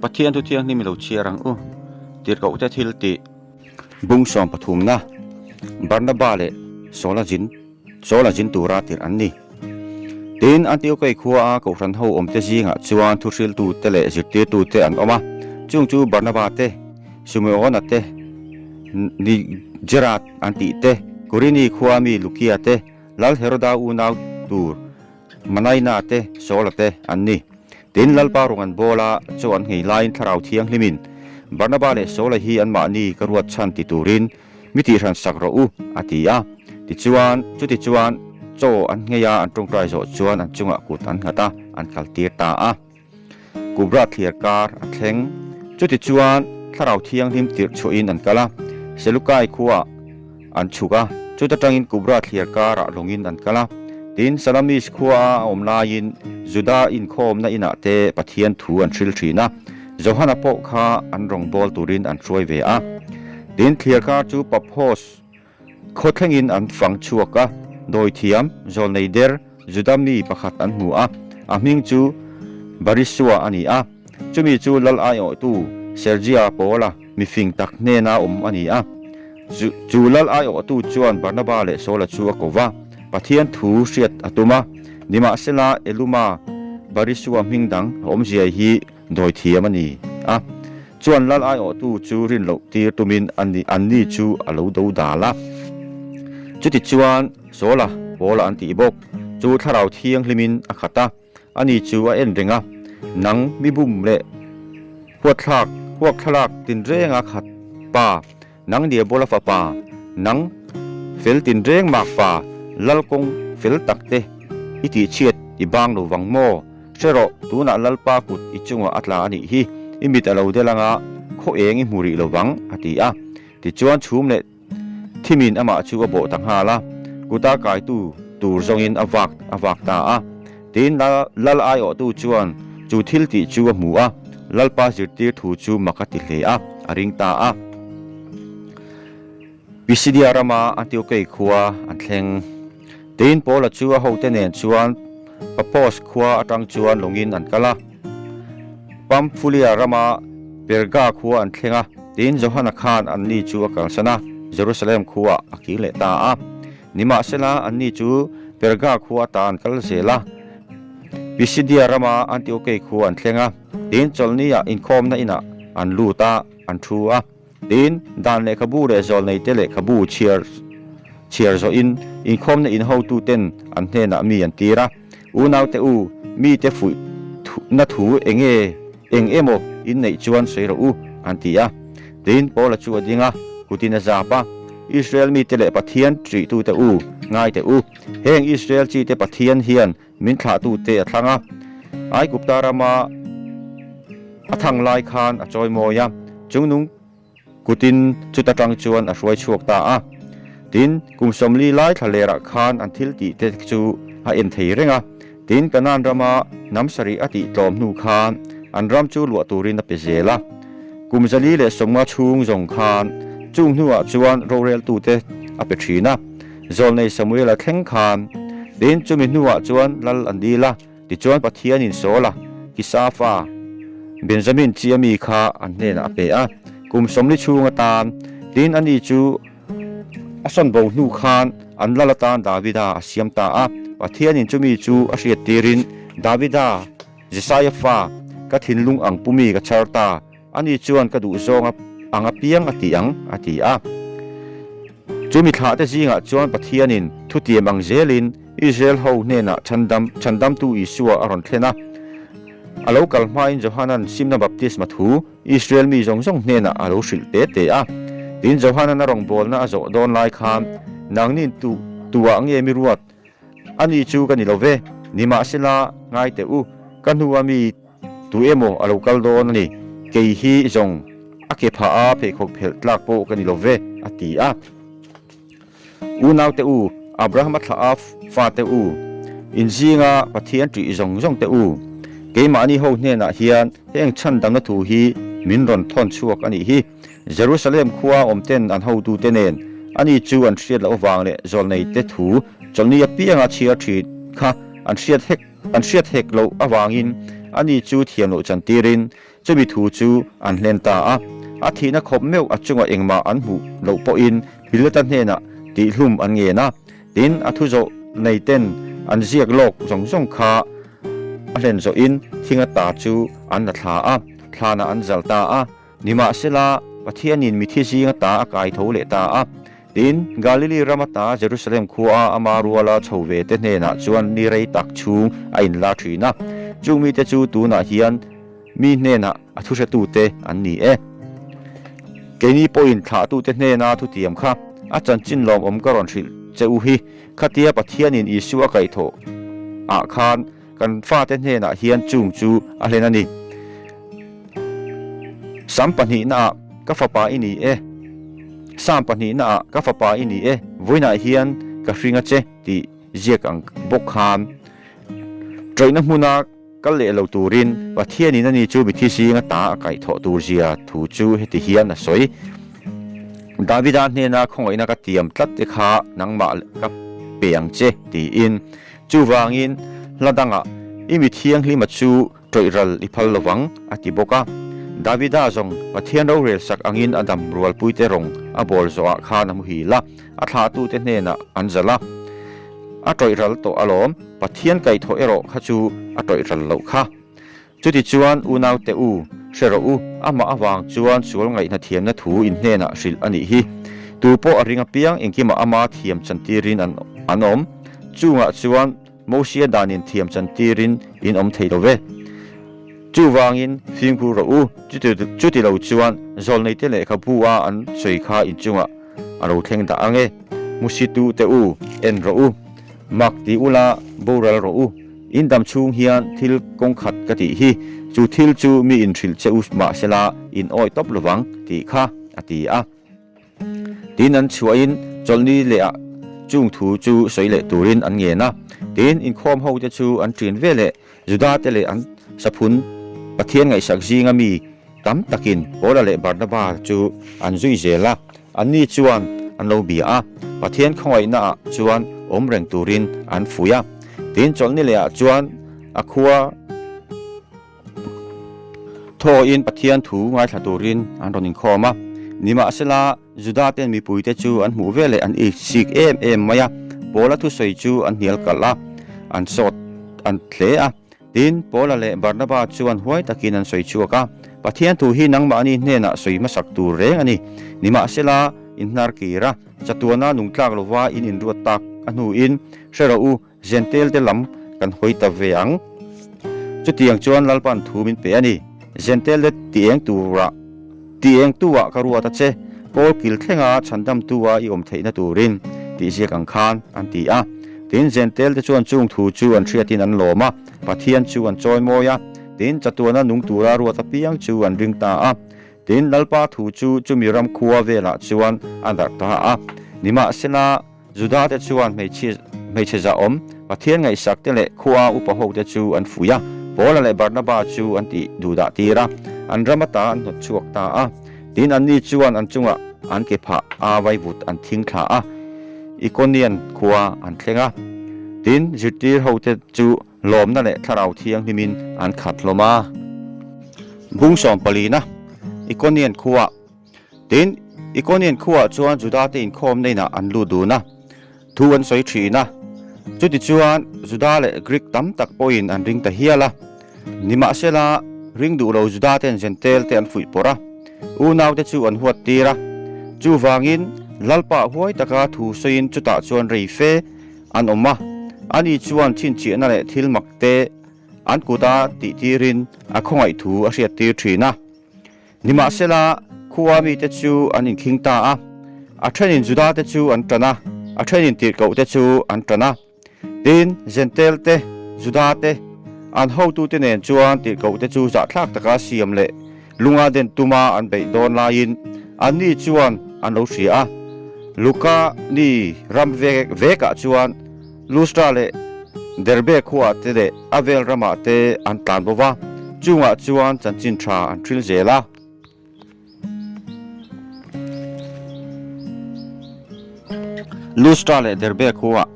Pathian thu thianghlim i lo chhiar ang u. Tirhkohte thil tih. Bung sawm pathumna, Barnaba leh Saula zin Saula zin tura tirh an ni. Tin, Antiokei khuaa kohhran ho awmte zingah chuan thuhriltute leh zirtirtute an awm a, chung chu Barnaba te, Simeona te, Nigera an tih te, Kurini khua mi Lukia te, Lal Heroda unau tur Manaina te, Saula te an ni. Tin, Lalpa rawn an bawl a, chaw an nghei laiin Thlarau Thianghlimin, Barnaba leh Saula hi anmahni ka ruat chhan ti turin mi tihhran sak rawh u, a ti a. Tichuan, chutichuan, chaw an nghei a, an tawngtai zawh chuan an chungah kut an nghat a, an kaltir ta a. Kubra thliar kar a thleng. Chutichuan, Thlarau Thianghlim tirh chhuahin an kal a, Selukai khuaah an chhuk a, chuta tangin Kubra thliar karah lawngin an kal a. Tin, Salamis khuaa a awm laiin Juda inkhawmna inah te Pathian thu an hril thin a, Johana pawh kha an rawngbâwl turin an hruai ve a. Tin, thliar kar chu Paphos Khaw thlengin an fang chhuak a, dawithiam, zawlnei der, Juda mi pakhat an hmu a, a hming chu Barisua a ni a. Chumi chu lal aiawhtu Sergia Paula mifing tak hnena awm a ni a. Chu chu lal aiawhtu chuan Barnaba leh Saula chu a ko va, Pathian thu hriat a tum a. Nimahsela Eluma Barisua hming dang a awmzia hi Dawithiam a ni a, chuan lal aiawhtu chu rin loh tir tumin anni chu a lo do dal a. Chutichuan Saula, Paula an tih bawk, chu Thlarau Thianghlimin a khat a, ani chu a en reng a, Nang mi bum leh huatthlak, huakthlak tinrenga khat pa, Nang Diabola fapa, nang fel tinreng mak pa, lal kawng fel tak te i tihchhiat i bang lo vang maw? Hre rawh, tunah Lalpa kut i chungah a tla a nih hi, i mit a lo del anga khaw eng i hmu rih lo vang, a ti a. Tichuan chhum leh thimin amah chu a bawh ta nghal a, kuta kaitu tur zawngin a vak a vak ta a. Tin, Lal aiawhtu chuan chu thil tih chu a hmu a, Lalpa zirtir thu chu mak a ti hle a, a ring ta a. Pisidia rama Antiokei khua an thleng. Tin, Paula chu a hote nen chuan Paphos khua atang chuan lawngin an kal a. Pamphulia rama Perga khua an thleng a, tin Johana khan anni chu a kalsan a, Jerusalem khuaah a kir leh ta a. Nimahsela, anni chu Perga khua ata an kal zel a, Pisidia rama Antiokei khua an thleng a, tin chawlhnia inkhawmna inah an lut a, an thu a. Tin, dan lehkhabu leh zawlneite lehkhabu chhiar chhiar zawhin inkhawmna in hotuten an hnenah mi an tir a, Unaute u, mite fuih na thu eng nge eng emaw in neih chuan sawi rawh u, an ti a. Tin, Paula chu a ding a, kutin a zap a, Israel mite leh Pathian ṭihtute u, ngaite u, heng Israel chite Pathian hian min thlahtute a thlang a, Aigupta rama a thang lai khan a chawi mawi a, chungnung kutin chuta tang chuan a hruai chhuak ta a. Tin, kum 40 lai thla lerah khan an thil tih te chu a en thei reng a. Tin, Kanaan rama hnam sarih a tih tlawm hnu khan an ram chu luah turin a pe zel a. Kum 150 chhung zawng khan chung hnuah chuan roreltute a pe thin a. Zawlnei Samuela thleng khan tin chumi hnuah chuan lal an dil a, tichuan Pathianin Saula, Kisafa, Benjamin chi a mi kha an hnenah a pe a, kum 40 chhung atan tin ani chu a sawn bo hnu khan an lal atan Davida a siam ta a, Pathianin chumi chu a hriat tirin Davida, Jesaia fa, ka thinlung ang pumi ka chhar ta. Ani chuan ka duh zawng ang apiang a ti ang, a ti a. Chu mi thlahte zingah chuan Pathianin thutiam ang zelin Israel ho hnenah chhandam chhandamtu Isua a rawn thlen a. A lo kal hmain Johanan simna baptisma thu Israel mi zawng zawng hnenah a lo hrilh te te a. Tin, Johanan a rawngbawlna a zawh dawn lai khan, Nangnin tu tuah nge mi ruat? Ani chu ka ni lo ve, nimahsela ngai teh u, ka hnua mi Tu emaw a lo kal dawn a ni, kei hi zawng a ke phah a pheikhawk phelh tlak pawh ka ni lo ve, a ti a. Unaute u, Abrahama thlah a fate u, inzinga Pathian ṭih zawng zawng te u, keimahni ho hnenah hian heng chhandamna thu hi min rawn thawn chhuak a nih hi. Jerusalem khua awmten an hotute nen ani chu an hriat loh avang leh zawlneite thu chawlhni apianga chhiar ṭhin kha an hriat hek An hriat hek loh avangin ani chu thiam loh chantirin Chumi thu chu an hlen ta a. A thihna khawp meuh a chungah engmah an hmuh loh pawhin Pilata hnenah tihhlum an ngen a. Tin, a thu zawh nei ten an ziak lawk zawng zawng kha a hlen zawhin thinga ta chu an la thla a, thlanah an zal ta a. Nimahsela, Pathianin mithi zinga ta a kai tho leh ta a. Tin, Galili rama ta Jerusalem khuaa ama ruala chho ve te hnenah chuan ni rei tak chhung a inla thin a. Chung mite chu tunah hian mi hnenah a thuhretute an ni e. Keini pawhin thlahtute hnena thutiam kha a chanchin lawmawm ka rawn hrilh che u hi. Khatia Pathianin Isua a kaihthawh ah khan kan fate hnenah hian chung chu a hlen a ni. Sam pahnihnaah ka fapa i ni e, Sam pahnihnaah ka fapa i ni e, vawiinah hian ka hring a che tih ziak ang bawk khan ṭawihna hmuna kal leh lo turin Pathianin ani chu mithi zinga ta a kaihthawh tur zia thu chu heti hian a sawi. Davida hnena khawngaihna ka tiam tlat te kha nangmah ka pe ang che tiin. Chuvangin hla dangah i mi thianghlima chu Ṭawih ral i phal lovang, a ti bawk a. Davida zawng Pathian rorel sak angin a dam rualpuite rawng a bawl zawhah khan a muhil a, a thlahtute hnenah an zalh a. A ṭawih ral tawh alawm, Pathian kaihthawh erawh kha chu a ṭawih ral loh kha. Chutichuan unaute u, hre rawh u, amah avang chuan sual ngaihna thiamna thu in hnenah hrilh a nih hi. Tu pawh a ring apiang engkimah ama thiam chantirin an awm. Chungah chuan Mosia danin thiam chantirin in awm thei lo ve. Chuvangin fimkhur rawh u, chuti lo chuan zawlneite lehkhabu a an sawi kha inchungah a lo thleng dah ang e. Hmusitu te u, en rawh u. Mak ti ula boral rawh u. In dam chhung hian thil kawng khat ka tih hi, chu thil chu mi inhrilh che u mahsela in awi tawp lovang tih kha, a ti a. Tin an chhuahin chawlhni lehah chung thu chu sawi leh turin an ngen a. Tin, inkhawm hote chu an ṭin ve leh Juda te leh an saphun Pathian ngaihsak zinga mi tam takin Paula leh Barnaba chu an zui zel a. Anni chuan an lo bia a, Pathian khawngaihnaah chuan awm reng turin an fuih a. Tin, chawlhni lehah chuan a khua. Thawhin Pathian thu ngaithla turin an rawn inkhawm a. Nimahsela, Juda-ten mipuite chu an hmuh veleh an isik em em mai a, Paula thusawi chu an hnial kalh a, an sawt an hle a. Tin, Paula leh Barnaba chuan huai takin an sawi chhuak a, Pathian thu hi nangmahni hnenah sawi hmasak tur reng a ni. Nimahsela, in hnar kir a, chatuana nungtlak lova in inruat tak a hnuin hre rawh u, Zentel te lam kan hawi ta ve ang. Chutiang chuan Lalpa'n thu min pe a ni. Zentel te ti eng turah, ti eng tu ah ka ruat a che, kawl kil thlenga chhandamtu a i awm theihna turin tih ziak ang khan an ti a. Tin, Zentel te chuan chung thu chu an hriatin an lawm a, Pathian chu an chawimawi a, tin, chatuana nung tura ruat apiang chu an ring ta a. Tin, Lalpa thu chu chumi ram khua velah chuan a darh ta a. Nimahsela, Juda te chuan hmeichhia hmeichhe zahawm, Pathian ngaihsak te leh khua upa ho te chu an fuih a, Paula leh Barnaba chu an tih duhdah tir a, an ram ata an hnawt chhuak ta a. Tin, anni chuan an chungah an ke phah a vaivut an thing thla a, Ikonian khua an thleng a. Tin, zirtir ho te chu lawmna leh thlarau thianghlimin an khat hlawm a. Bung sawmpalina, Ikonian khua. Tin, Ikonian khuaah chuan Judate inkhawmna inah an lut dun a, thu an sawi thin a. Chutichuan, Juda leh Grik tam tak pawhin an ring ta hial a. Nimahsela, ring duh lo Judate'n Jentail-te an fuih pawrh a, unaute chu an huat tir a. Chuvangin, Lalpa huai taka thu sawiin chutah chuan rei fe an awm a. Ani chuan chhinchhiahna leh thil makte an kuta tihtirin a khawngaih thu a hriattir thin a. Nimahsela, khua mite chu an inkhing ta a, a thenin Judate chu an tan a, a thenin tirhkohte chu an tan a. Tin, Jentail-te, Judate, an hotute nen chuan tirhkohte chu zahthlak taka siam leh lunga den tuma an beih dawn laiin anni chuan an lo hria a. Luka ni ram vekah chuan Lustra leh Derbe khuaah te leh a vel ramah te an tlan bo va, chungah chuan chanchin tha an hril zel a. Lustra leh Derbe khuaah.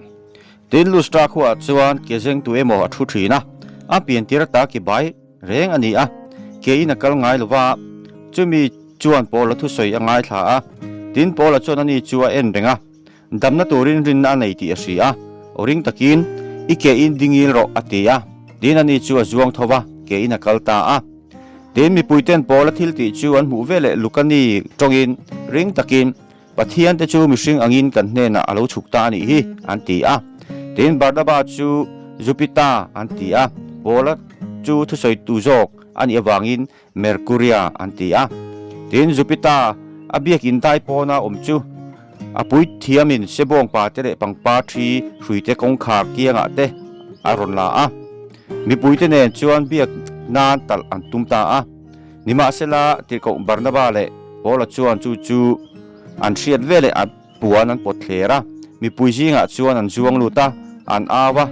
Tin, Lustra khuaah chuan ke zeng tu emaw a thu thin a, a pian tir ata ki bai reng a ni a. Kein a kal ngai lo va, chumi chuan Paula thusawi a ngaithla a. Tin, Paula chuan ani chu a en reng a, damna turin rinna a nei tih a hria a. Aw ring takin, I kein dingil rawh, a ti a. Tin, ani chu a zuang tho va, kein a kal ta a. Tin, mipuiten Paula thil tih chu an hmuh veleh Lukani tawngin ring takin, Pathian te chu mihring angin kan hnenah a lo chhuk ta a nih hi, an ti a. Tin, Barnaba chu Jupita an ti a, Paula chu thusawitu zawk a nih avangin Merkuria an ti a. Tin, Jupita a biakin dai pawna awm chu a puithiamin sebawngpa te leh pangpar thi hruite kawngkhar kiangah te a rawn la a. Mipuite nen chuan biak nan talh an tum ta a. Nimahsela, tirhkoh Barnaba leh Paula chuan chu chu an hriat veleh a puan an pawt thler a. Mipui zingah chuan an zuang lut a, an au a,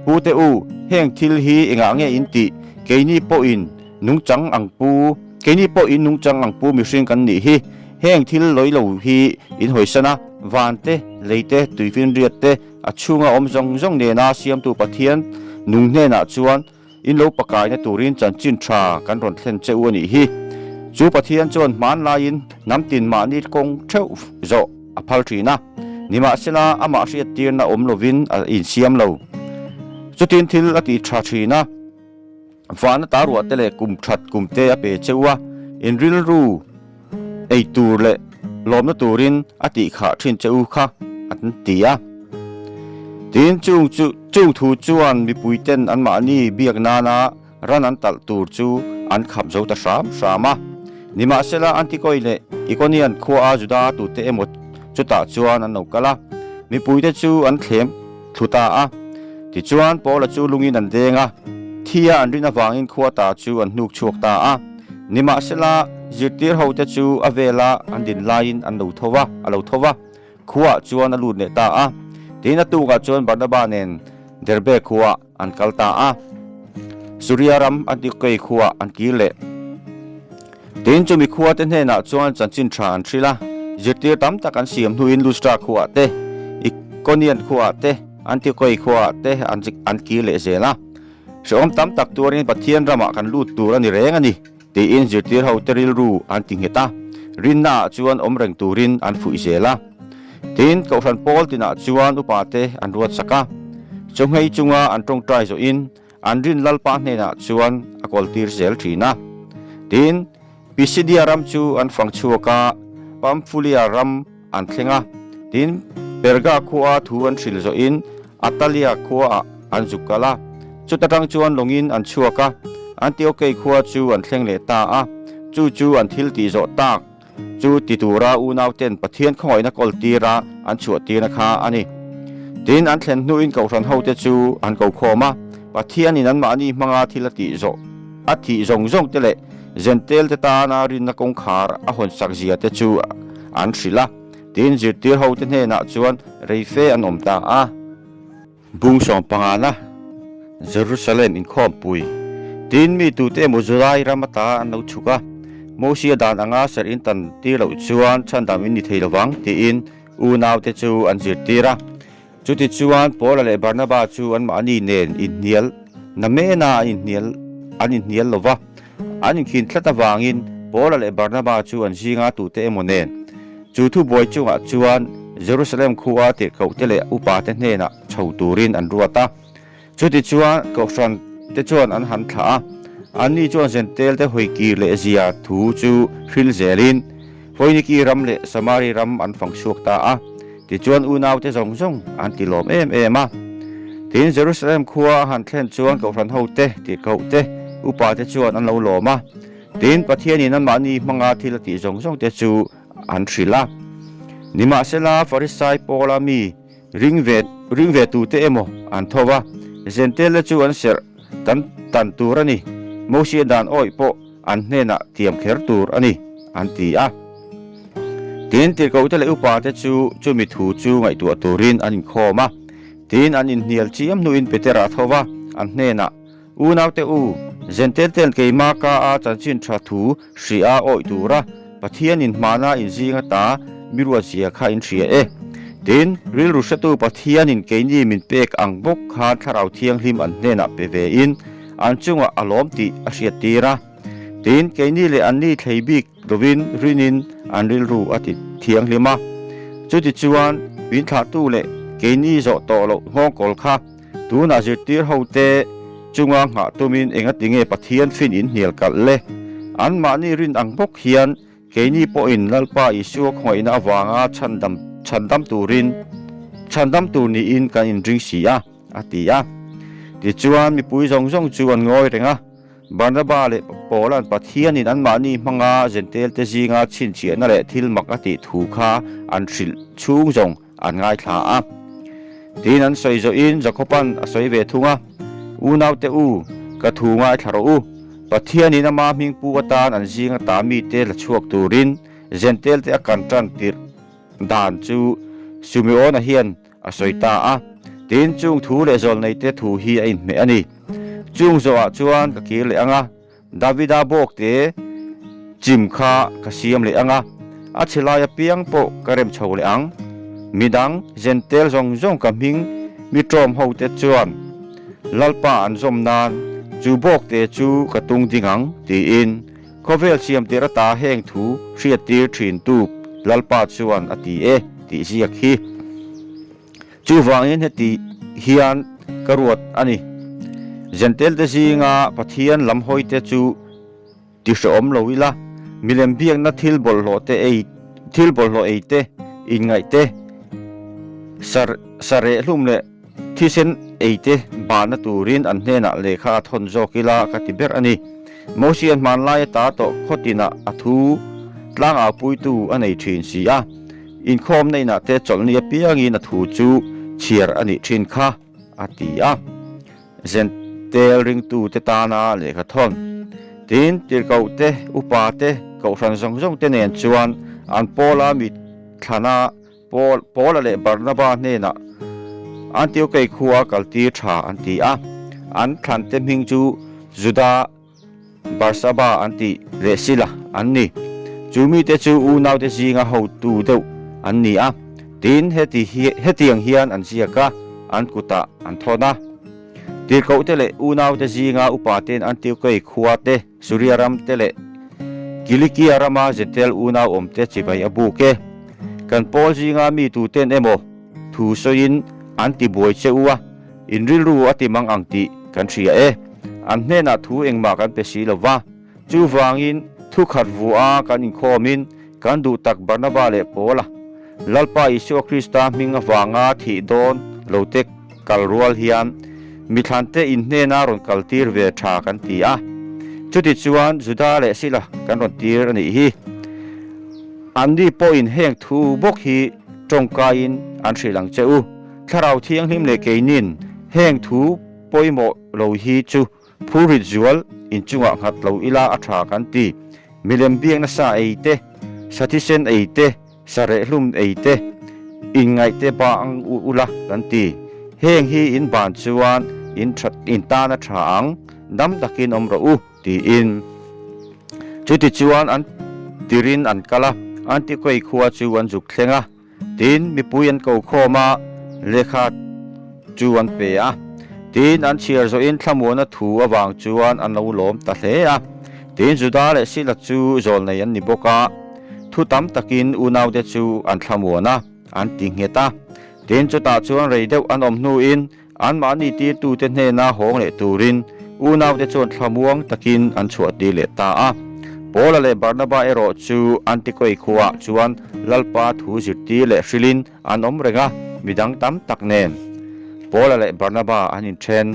Pute u, heng thil hi engah nge in tih? Keini pawhin nungchang ang pu, keini pawhin nungchang ang pu mihring kan nih hi. Heng thil lawi lo hi in hawisan a, van te, lei te, tuifinriat te, a chhunga awm zawng zawng nena siamtu Pathian nung hnenah chuan In lo pakaina turin chanchin tha kan rawn thlen che u a nih hi. Chu Pathian chuan hmanlaiin hnam tin mahni kawng theuh zawh a phal thin a, nimahsela amah hriattirna awm lovin a insiam lo. Chutin thil a ti tha thin a, vana ta ruah te leh kum that kum te a pe che u a, in rilru ei tur leh lawmna turin a tih khah thin che u kha an ti a. Tin, chung chu chung thu chuan mipui ten anmahni biak nana ran an talh tur chu an khap zo ta hram hram a. Nimahsela, Antikoi leh Ikonian khua a Juda tute emaw chutah chuan an lo kal a, mipuite chu an thlem thlu ta a. Tichuan, Paula chu lungin an deng a, thia an rin avangin khua ta chu an hnuk chhuak ta a. Nimahsela, zirtir hote chu a vela an din laiin an lo tho va, a lo tho va, khuaah chuan a lut leh ta a. Tin, a tukah chuan Barnaba nen Derbe khuaah an kal ta a. Suria ram Antiokei khuaah an kir leh. Tin, chumi khuate hnenah chuan chanchin tha an hrilh a, zirtir tam tak an siam hnuin Lustra khuaah te, Ikonian khuaah te, Antiokei khuaah te an kir leh zel a. Hrehawm tam tak tuarin Pathian ramah kan lut tur a ni reng a ni, tiin zirtir hote rilru an ti nghet a, rinnaah chuan awm reng turin an fuih zel a. Tin, Kohhran pawl tinah chuan upate an ruatsak a, chawhmei chunga an tawngtai zawhin an rin Lalpa hnenah chuan a kawltir zel thin a. Tin, Pisidia ram chu an fang chhuak a, Pamphulia ram an thleng a. Tin, Perga khua thu an hrilh zawhin Atalia khuaah an zuk kal a. Chuta tang chuan lawngin an chhuak a, Antiokei khua chu an thleng leh ta a. Chu chu an thil tih zawh tak chu ti tura unauten Pathian khawngaihna kawl tira an chhuah tirna kha a ni. Tin, an thlen hnuin kohhran hote chu an ko khawm a, Pathianin anmahni hmanga thil a tih zawh a thih zawng zawng te leh Zentel te tana rinna kawngkhar a hawn sak zia te chu an hrilh a, tin zirtir hote hnenah chuan rei fe an awm ta a. Bung sawm pangana Jerusalem inkhawmpui tin mi tute emaw Judai ram ata an lo chhuk a, Mosia dan anga serh in tan tir loh chuan chhandam in ni thei lovang tiin unaute chu an zirtir a. Chutichuan Paula leh Barnaba chu anmahni nen inhnial na mena an inhnial an inhnial lo va, an inkhin tlat avangin Paula leh Barnaba chu an zinga tute emaw nen chu thubuai chungah chuan Jerusalem khua tirhkohte leh upate hnenah chho turin an ruat a. Chutichuan Kohhran te chuan an han thlah a, anni chuan Zentel te hawi kir leh zia thu chu hril zelin Foiniki ram leh Samari ram an fang chhuak ta a, tichuan unaute zawng zawng an ti lawm em em a. Tin, Jerusalem khua a han thlen chuan Kohhran hote, tirhkoh te, upa te chuan an lo lawm a. Tin, Pathianin anmahni hmanga thil a tih zawng zawng te chu an hrilh a. Nimahsela, Farisai Paula mi Ring ve ring ve tute emaw an tho va, Zentela chu an serh tan tan tur a ni, Mosia dan awih pawh an hnenah tiam kher tur a ni, an ti a. Tin, tirhkohte leh upate chu chumi thu chu ngaihtuah turin an inkhawm a. Tin, an inhnial chiam hnuin Petera a tho va, an hnenah, Unaute u, Zentel ten keimah ka a chanchin tha thu hria awih tura Pathianin hmana inzing ata mi ruatzia kha in hria e. Tin, rilru hretu Pathianin keini min pek ang bawk khan Thlarau Thianghlim an hnenah pe ve in an chungah a lawm tih a hriattir a. Tin, keini leh anni thlei bik lovin rinin an rilru a ti thianghlim a. Chutichuan, min thlahtu leh keini zawh tawh loh nghawngkawl kha tunah zirtir hote chunga nghah tumin engatinge Pathian fin in hnial kalh le? Anmahni rin ang bawk hian Keini pawhin Lalpa Isua khawngaihna avanga chhandam chhandam turin chhandam tur niin kan inring si a, a ti a. Tichuan, mipui zawng zawng chu an ngawi reng a. Barnaba leh Paula'n Pathianin anmahni hmanga Zentelte zinga chhinchhiahna leh thil mak a tih thu kha an hrilh chhung zawng an ngaithla a. Tiin an sawi zawhin Jakoba'n a sawi ve thung a, Unaute u, ka thu ngaithla rawh u. Pathianin ama hmingpu atan an zinga ta mite la chhuak turin Zentelte a kan tan tirh dan chu Simeona hian a sawi ta a. Tin, chung thu leh zawlneite thu hi a inhmeh a ni. Chung zawhah chuan ka kir leh ang a. Davida bawkte chim kha ka siam leh ang a, a chhe lai apiang pawh ka rem chho leh ang. Midang Zentel zawng zawng ka hming mi ṭawm hote chuan Lalpa an zawm nan chu bawkte chu ka tung ding ang, tiin khawvel siam tir ata heng thu hriattir ṭhintu Lalpa chuan a ti e, tih ziak hi. Chuvangin heti hian ka ruat a ni, Zentelte zinga Pathian lam hawite chu ti hrehawm lo ila, milem biakna thil bawlhhlawh te ei, thil bawlhhlawh ei te, inngaih te, sa sa rehhlum leh thisen ei te bahna turin an hnenah lehkha a thawn zawk ila ka ti ber a ni. Mosian hmanlai ata tawh khawtinah a thu tlangaupuitu a nei thin si a. Inkhawmna inah te chawlhni apiangin a thu chu chhiar a nih thin kha, a ti a. Zentel ringtute tana lehkha thawn. Tin, tirhkoh te, upa te, kohhran zawng zawng te nen chuan an Paula mit thlana Paul, Paula leh Barnaba hnenah Antiokei khua kaltir tha an ti a. An thlante hming chu Juda, Barsaba an tih leh Sila an ni. Chu mite chu unaute zinga hotu deuh an ni a, tin heti hetiang hian an ziak a, an kutah an thawn a. Tirhkohte leh unaute zinga upate'n Antiokei khua te, Suria ram te leh Kilikia rama Zentel unau awmte chibai a buk e. Kan pawl zinga mi tuten emaw thu sawiin an ti buai che u a, in rilru a ti mang ang tih kan hria e. An hnenah thu engmah kan pe si lo va, chuvangin thu khat vuah a kan inkhawmin kan duh tak Barnaba leh Paula, Lalpa Isua Krista hming avanga thih dawn lo te kal rual hian mithlante in hnena rawn kaltir ve tha kan ti a. Chutichuan Juda leh Sila kan rawn tir a nih hi. Anni pawhin heng thu bawk hi tawngkaiin an hrilh ang che u. Thlarau Thianghlim leh keinin heng thu pawimawh lo hi chu phurrit zual inchungah nghat lo ila a tha kan ti. Milem biakna sa ei te, sa thisen ei te, sa rehhlum ei te, inngaih te ba ang u ula kan ti. Heng hi in ban chuan in tha in tan a tha ang, dam takin awm rawh u tiin. Chutichuan an tirin an kal a, Antiokei khua chu an zuk thleng a. Tin, mipui an ko khawm a, lehkha chu an pe a. Tin, an chhiar zawhin thlamuana thu avang chuan an lo lawm ta hle a. Tin, Juda leh Sila chu zawlnei an ni bawk a, thu tam takin unaute chu an thlamuan a, an ti nghet a. Tin, chutah chuan rei deuh an awm hnuin anmahni tirtute hnena hawng leh turin unaute chuan thlamuang takin an chhuahtir leh ta a. Paula leh Barnaba erawh chu Antikoi khuaah chuan Lalpa thu zirtir leh hrilhin an awm reng a, midang tam tak nen Paula leh Barnaba an inthen.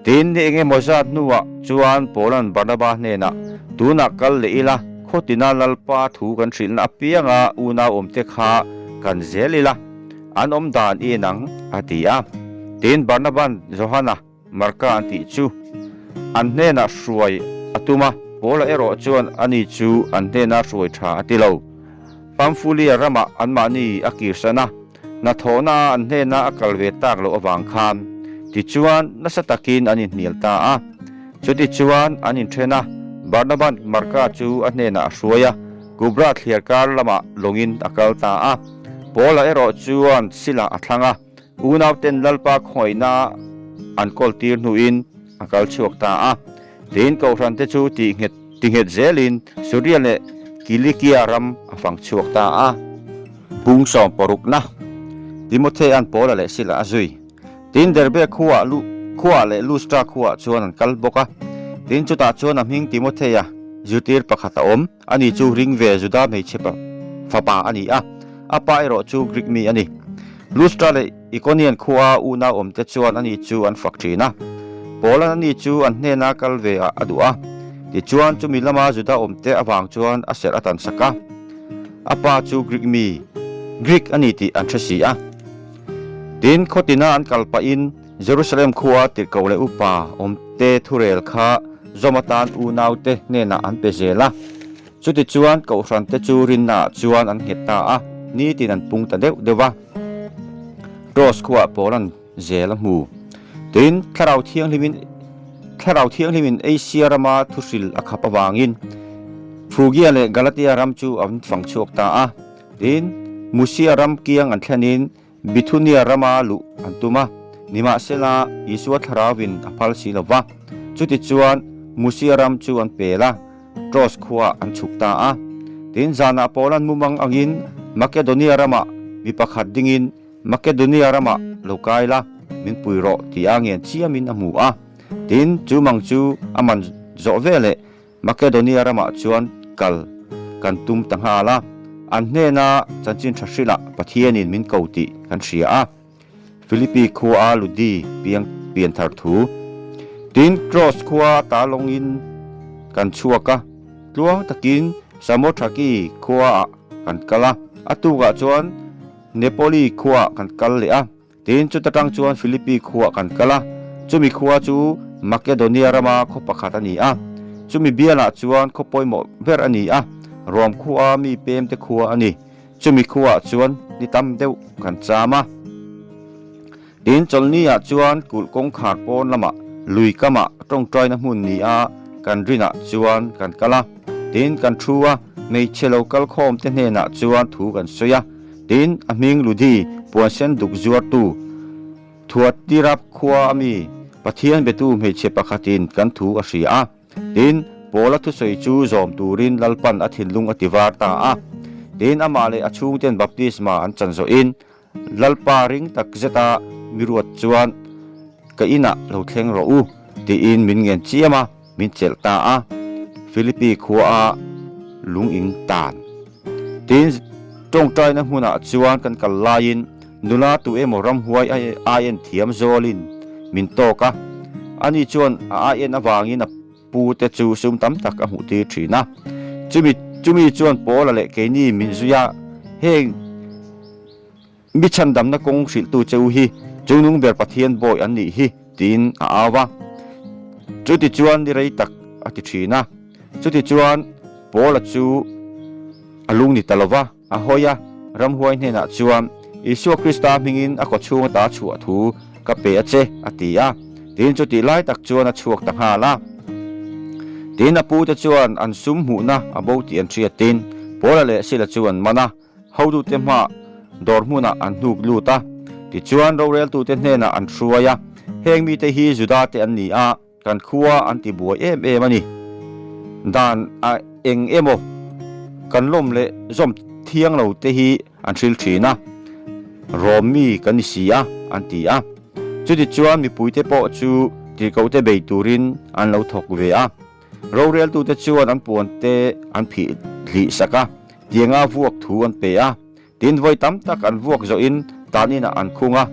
Tin, ni eng emaw zat hnuah chuan Paula'n Barnaba hnenah, Tunah kal leh ila, khawtina Lalpa thu kan hrilhna apianga unau awmte kha kan zel ila, An awm dan i inang, a ti a. Tin, Barnaban Johana, Marka an tih chu an hnenah hruai a tum a. Paula erawh chuan ani chu an hnena hruai tha a ti lo. Pamfulia ramah anmahni a kirsan a, hnathawhna an hnena a kal ve tak loh avang khan tichuan nasa takin an inhnial ta a. Chutichuan an inthen a, Barnaban Marka chu a hnenah a hruai a, Kubra thliar kar lamah lawngin a kal ta a. Paula erawh chuan Sila a thlang a, unauten Lalpa khawngaihna an kawltir hnuin a kal chhuak ta a. Tin, Kohhrante chu tih nghet tinghet zelin Suria leh Kilikia ram a fang chhuak ta a. Bung sawm parukna, Timothea'n Paula leh Sila a zui. Tin, Derbe khuaah Lu khuaah leh Lustra khuaah chuan an kal bawk a. Tin, chutah chuan a hming Timothea zirtir pakhat a awm. Ani chu ring ve Juda hmeichhe fapa a ni a, a pa erawh chu Grik mi a ni. Lustra leh Ikonian khua unau awmte chuan ani chu an fak thin a. Paula'n ani chu an hnena kal ve ah a duh a. Tichuan, chumi lama Juda awmte avang chuan a serh a tansak a. A pa chu Grik mi, Grik a ni tih an hre si a. Tin, khawtina an kal pahin Jerusalem khua tirhkoh leh upa awmte thurel kha zawm atan unaute hnenah an pe zel a. Chutichuan kohhrante chu rinnaah chuan an nghet ta a, nitin an pung ta deuh deuh a. Troas khuaah Paula'n zel a hmu. Tin, Thlarau Thianghlimin Thlarau Thianghlimin Asia rama thuhril a khap avangin Phrugia leh Galatia ram chu an fang chhuak ta a. Tin, Musia ram kiang an thlenin Bithunia rama luh an tum a, nimahsela Isua Thlarauvin a phal si lo va. Chutichuan, Musia ram chu an pel a, Troas khuaah an chhuk ta a. Tin, zanah Paula'n mumang angin Makedonia ramah mi pakhat dingin, Makedonia ramah lo kai la, min pui rawh tia ngen chiamin a hmu a. Tin, chu mang chu a man zawh veleh Makedonia ramah chuan kal kan tum ta nghal a, an hnena chanchin tha hrilhah Pathianin min ko tih kan hria a. Philippi khua Ludi piang pian thar thu. Tin, Troas khua ta lawngin kan chhuak a, tluang takin Samothraki khuaah kan kal a, a tukah chuan Nepoli khuaah kan kal leh a. Tin, chuta tang chuan Philippi khuaah kan kal a, chumi khua chu Makedonia rama khaw pakhat a ni a. Chumi bialah chuan khaw pawimawh ber a ni a, Rom khua mi pemte khua a ni. Chumi khuaah chuan ni tam deuh kan cham a. Tin, chawlhniah chuan kulh kawngkhar pawn lamah lui kamah tawngtaina hmun ni a kan rinah chuan kan kal a. Tin, kan thu a, hmeichhe lo kal khawmte hnenah chuan thu kan sawi a. Tin, a hming Ludi puan sen duk zuartu Thuatirap khua a mi Pathian betu hmeichhe pakhatin kan thu a hria a. Tin, Paula thusawi chu zawm turin Lalpan a thinlung a ti var ta a. Tin, amah leh a chhungten baptisma an chan zawhin Lalpa ring tak zeta mi ruat chuan ka inah lo thleng rawh u tiin min ngen chiam a, min chelh ta a. Philippi khua a lung ing tan. Tin, tawngtaina hmunah chuan kan kal laiin nula tu emaw ramhuai ai en thiam zawlin min tawk a. Ani chuan a ai en avangin a pu te chu sum tam tak a hmuh tir thin a. Chumi chumi chuan Paula leh keini min zui a, heng mi chhandamna kawng hrilhtu che u hi Chungnung ber Pathian bawi an nih hi tiin a au va. Chutichuan ni rei tak a ti thin a. Chutichuan Paula chu a lung ni ta lo va, a hawi a, ramhuai hnenah chuan, Isua Krista hmingin a kawchhung ata chhuah thu ka pe a che, a ti a. Tin, chutih lai tak chuan a chhuak ta nghal a. Tin, a pute chuan an sum hmuhna a bo tih an hriatin Paula leh Sila chu an man a, hotute hmaah dawr hmunah an hnuk lut a. Tichuan, roreltute hnenah an hruai a, Heng mite hi Judate an ni a, Kan khua an ti buai em em a ni. Dan a eng emaw kan lawm leh zawm thiang lo te hi an hril thin a, Rom mi kan ni si a, an ti a. Chutichuan mipuite pawh chu tirhkohte bei turin an lo thawk ve a. Roreltute chuan an puante an phih hlih sak a, tianga vuak thu an pe a. Tin, vawi tam tak an vuak zawhin tan inah an khung a,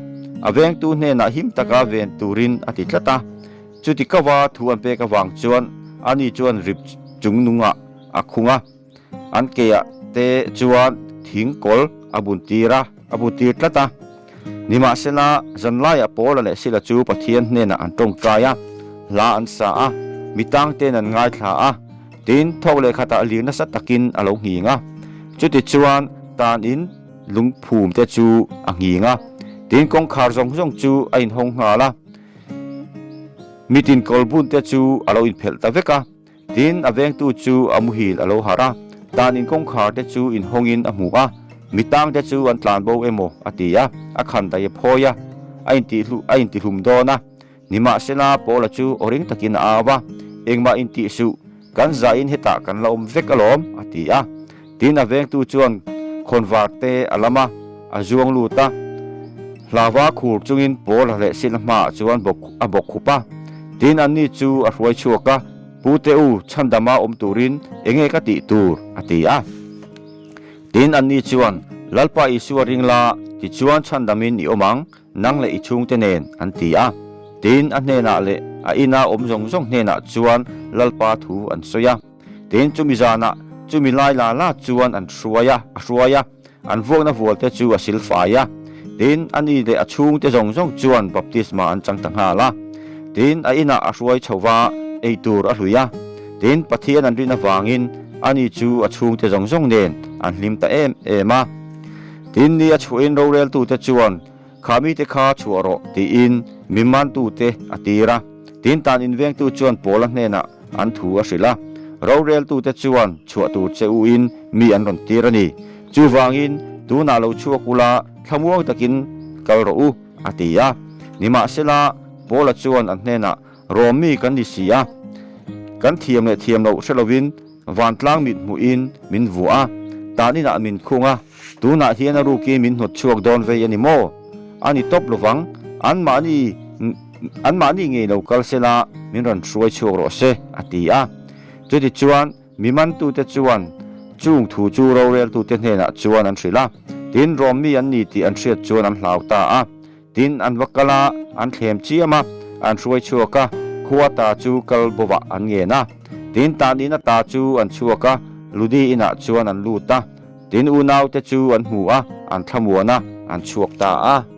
a vengtu hnenah him taka ven turin a ti tlat a. Chuti kova thu an pek avang chuan ani chuan rip chung nungah a khung a, an keah te chuan thing kawl a bun tir a, a bun tir tlat a. Nimahsela, zanlaiah Paula leh Sila chu Pathian hnenah an tawngtai a, hla an sa a, mi tangte'n an ngaithla a. Tin, thawk leh khatah lir nasa takin a lo nghing a. Chutichuan, tanin lungphum te chu a nghing a. Tin, kawngkhar zawng zawng chu a inhawng nghal a. Mitin kawlbun te chu a lo inphelh ta vek a. Tin, a vengtu chu a muhil a lo harh a. Tanin kawngkhar te chu inhawngin a hmu a. Mi tangte chu an tlan bo emaw a ti a, a khan daih a phawi a, a intihlu a intihlum dawn a. Nimahsela, Paula chu aw ring takin a au a, Engmah intih suh. Kan zahin hetah kan la awm vek alawm, a ti a. Tin, a vengtu chuan khawnvar te a lam a, a zuang lut a. Hlava khur chungin Paula leh Sila hmaah chuan bawk a bawk khup a. Tin, anni chu a hruai chhuak a, Pute u, chhandama awm turin enge ka tih tur? a ti a. Tin, anni chuan, Lalpa Isua ring la, tichuan chhandamin i awm ang, nang leh i chhungte nen, an ti a. Tin, a hnenah leh a ina awm zawng zawng hnenah chuan Lalpa thu an sawi a. Tin, chumi zanah chumi lai la la chuan an hruai a, a hruai a, an vuakna vualte chu a silfai a. Tin, a ni leh a chhungte zawng zawng chuan baptisma an chang ta nghal a. Tin, a inah a hruai chho va, ei tur a hlui a. Tin, Pathian an rin avangin ani chu a chhungte zawng zawng nen an hlim ta em em a. Tin, ni a chhuahin roreltute chuan, Kha mite kha chhuah rawh, tiin mi mantute a tir a. Tin, tan invengtu chuan Paula hnenah an thu a hrilh a. Roreltute chuan chhuah tur che uin mi an rawn tir a ni. Chuvangin, tunah lo chhuak ula, thlamuang takin kal rawh u, a ti a. Nimahsela, Paula chuan an hnenah, Rom mi kan ni si a, kan thiam leh thiam loh hre lovin vantlang mit hmuhin min vuah a, tan inah min khung a, tunah hian a rukin min hnawt chhuak dawn vei a ni maw? A ni tawp lovang, anmahni anmahni ngei lo kal sela min rawn hruai chhuak rawh se, a ti a. Chutichuan, Mi mantute chuan chung thu chu roreltute hnenah chuan an hrilh a, tin Rom mi an ni tih an hriat chuan an hlau ta a. Tin, an va kal a, an thlem chiam a, an hruai chhuak a, khua ta chu kal bawvah an ngen a. Tin, tan in ata chu an chhuak a, Ludi inah chuan an lut a. Tin, unaute chu an hmu a, an thlamuan a, an chhuak ta a.